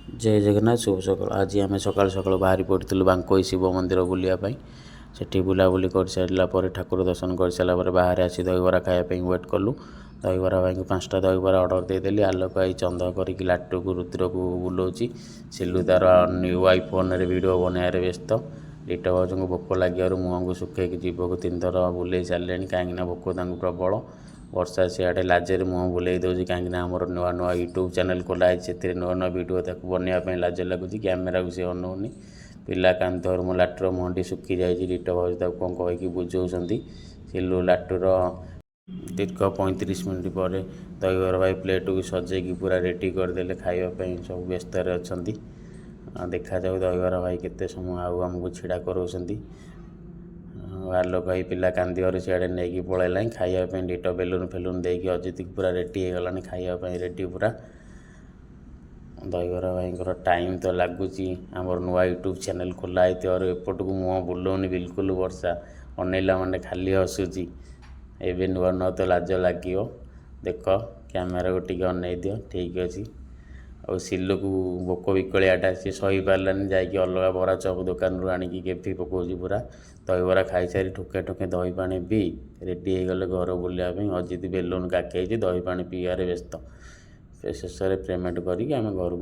ଜୟ ଜଗନ୍ନାଥ, ଶୁଭ ସକାଳ। ଆଜି ଆମେ ସକାଳୁ ସକାଳୁ ବାହାରି ପଡ଼ିଥିଲୁ ବାଙ୍କୋଇ ଶିବ ମନ୍ଦିର ବୁଲିବା ପାଇଁ। ସେଠି ବୁଲାବୁଲି କରିସାରିଲା ପରେ, ଠାକୁର ଦର୍ଶନ କରିସାରିଲା ପରେ ବାହାରେ ଆସି ଦହିବରା ଖାଇବା ପାଇଁ ୱେଟ୍ କଲୁ। ଦହିବରା ଭାଇଙ୍କୁ 5ଟା ଦହିବରା ଅର୍ଡ଼ର ଦେଇଦେଲି। ଆଲୋକ ଭାଇ ଚନ୍ଦ କରିକି ଲାଟୁକୁ, ରୁଦ୍ରକୁ ବୁଲଉଛି। ସିଲୁ ତାର ନ୍ୟୁ ଆଇଫୋନରେ ଭିଡ଼ିଓ ବନେଇବାରେ ବ୍ୟସ୍ତ। ରିଟ ଭାଉଜଙ୍କୁ ଭୋକ ଲାଗିବାରୁ ମୁହଁକୁ ଶୁଖେଇକି ଜିଭକୁ ତିନିଥର ବୁଲେଇ ସାରିଲେଣି, କାହିଁକିନା ଭୋକ ତାଙ୍କୁ ପ୍ରବଳ। ବର୍ଷା ସିଆଡ଼େ ଲାଜରେ ମୁହଁ ବୁଲେଇ ଦେଉଛି, କାହିଁକିନା ଆମର ନୂଆ ନୂଆ ୟୁଟ୍ୟୁବ୍ ଚ୍ୟାନେଲ୍ ଖୋଲା ହେଇଛି। ସେଥିରେ ନୂଆ ନୂଆ ଭିଡ଼ିଓ ତାକୁ ବନେଇବା ପାଇଁ ଲାଜ ଲାଗୁଛି, କ୍ୟାମେରାକୁ ସେ ଅନଉନି। ପିଲା କାନ୍ଥରୁ ମୋ ଲାଟୁର ମୁହଁଟି ଶୁଖି ଯାଇଛି। ରିଟ ଭାଉଜ ତାକୁ କ'ଣ କହିକି ବୁଝାଉଛନ୍ତି। ସିଲୁ ଲାଟୁର ଦୀର୍ଘ 35 ମିନିଟ୍ ପରେ ଦହିବରା ଭାଇ ପ୍ଲେଟ୍କୁ ସଜେଇକି ପୁରା ରେଡ଼ି କରିଦେଲେ। ଖାଇବା ପାଇଁ ସବୁ ବ୍ୟସ୍ତରେ ଅଛନ୍ତି। ଦେଖାଯାଉ ଦହିବରା ଭାଇ କେତେ ସମୟ ଆଉ ଆମକୁ ଛିଡ଼ା କରାଉଛନ୍ତି। ଆଲୋକ ଭାଇ ପିଲା କାନ୍ଦିବାରୁ ସିଆଡ଼େ ନେଇକି ପଳେଇଲାଣି ଖାଇବା ପାଇଁ। ଡିଟୋ ବେଲୁନ୍ ଫେଲୁନ୍ ଦେଇକି ଅଜିତକୁ ପୁରା ରେଡ଼ି ହେଇଗଲାଣି ଖାଇବା ପାଇଁ, ରେଡ଼ି ପୁରା। ଦହିବରା ଭାଇଙ୍କର ଟାଇମ୍ ତ ଲାଗୁଛି। ଆମର ନୂଆ ୟୁଟ୍ୟୁବ୍ ଚ୍ୟାନେଲ୍ ଖୋଲା ହେଇଥିବାରୁ ଏପଟକୁ ମୁହଁ ବୁଲଉନି ବିଲକୁଲ। ବର୍ଷା ଅନେଇଲା ମାନେ ଖାଲି ହସୁଛି। ଏବେ ନୂଆ ନୂଆ ତ ଲାଜ ଲାଗିବ। ଦେଖ, କ୍ୟାମେରାକୁ ଟିକେ ଅନେଇ ଦିଅ। ଠିକ୍ ଅଛି। ଆଉ ସିଲୁକୁ ଭୋକ ବିକଳିଆଟା, ସିଏ ସହିପାରିଲାନି, ଯାଇକି ଅଲଗା ବରା ଚପ୍ ଦୋକାନରୁ ଆଣିକି ଗେଫି ପକାଉଛି ପୁରା। ଦହିବରା ଖାଇସାରି ଠୋକେ ଠୋକେ ଦହି ପାଣି ପିଇ ରେଡ଼ି ହେଇଗଲେ ଘର ବୁଲିବା ପାଇଁ। ଅଜିତ ବେଲୁନ୍ କାଖେଇଛି, ଦହି ପାଣି ପିଇବାରେ ବ୍ୟସ୍ତ। ଶେଷରେ ପେମେଣ୍ଟ କରିକି ଆମେ ଘରକୁ